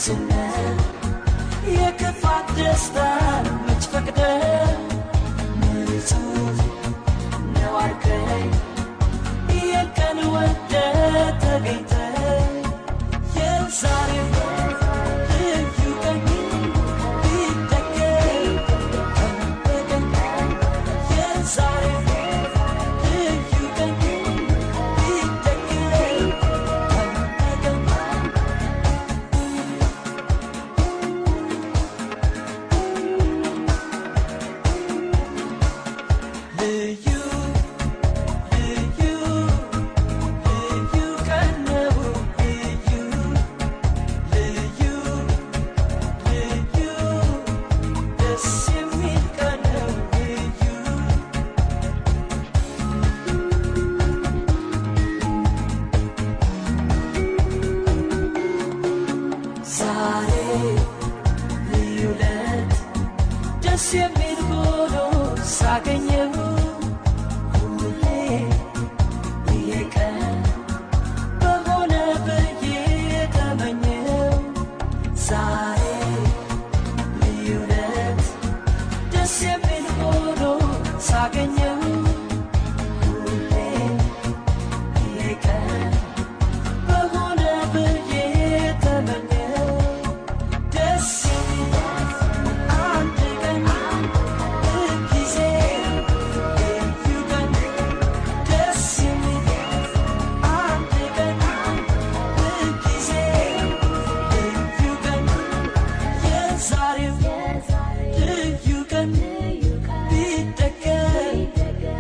ፍጹም ነህ። የክፋት ደስታን መች ፈቅደህ ንጹህ ነው አልከኝ። የቀን ወደህ ተገኝተህ የዛሬው ልዩ ቀን ቢደገም ቀን በቀን፣ የዛሬው ልዩ ቀን ቢደገም ቀን በቀን። ልዩ ልዩ ልዩ ቀን ነው፣ ልዩ ልዩ ልዩ ደስ የሚል ቀን ነው ልዩ። ዛሬ ልዩ ዕለት ደስ የሚል ሆኖ ሳገኘው፣ ሁሌ ይሄ ቀን በሆነ ብዬ ተመኘው። ዛሬ ልዩ ዕለት ደስ የሚል ሆኖ ሳገኘው፣ ሁሌ ይሄ ቀን በሆነ ብዬ ተመኘው። ደስ የሚል አንድ ቀን ጊዜ ልዩ ቀን፣ ደስ የሚል አንድ ቀን ጊዜ ልዩ ቀን፣ የዛሬው ልዩ ቀን ቢደገም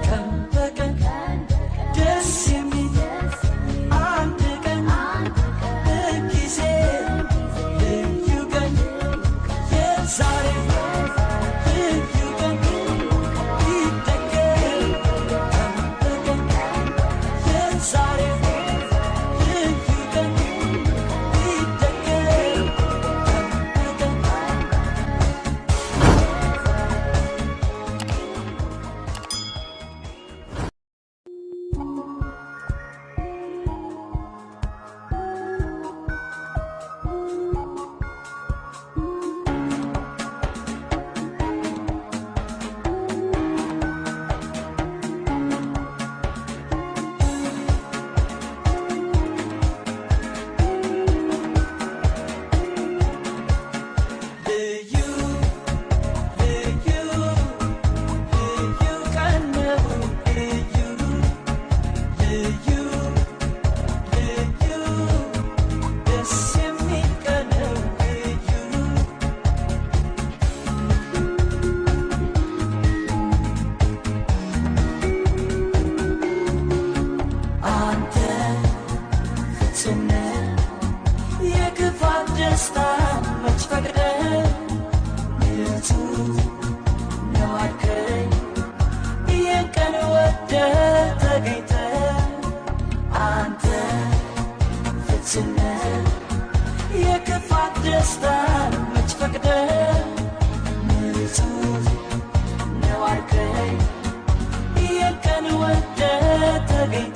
ቀን በቀን፣ ደስ የሚል አንድ ቀን ጊዜ ልዩ ቀን፣ የዛሬው ልዩ ቀን ቢደገም ቀን በቀን፣ የዛሬው ልዩ ቀን ቢደገም ቀን በቀን። ልዩ ልዩ ልዩ ቀን ነው፣ ልዩ ልዩ ልዩ ደስ የሚል ቀን ነው ልዩ። አንተ ፍጹም ነህ። የክፋት ደስታ መች ፈቅደህ ንጹህ ነው አልከኝ። ይህን ቀን ወደህ ተገኝተህ አንተ ፍጹም ነህ። የክፋት ደስታ መች ፈቅደህ ንጹህ ነው አልከኝ። ይህን ቀን ወደህ ተገኝተህ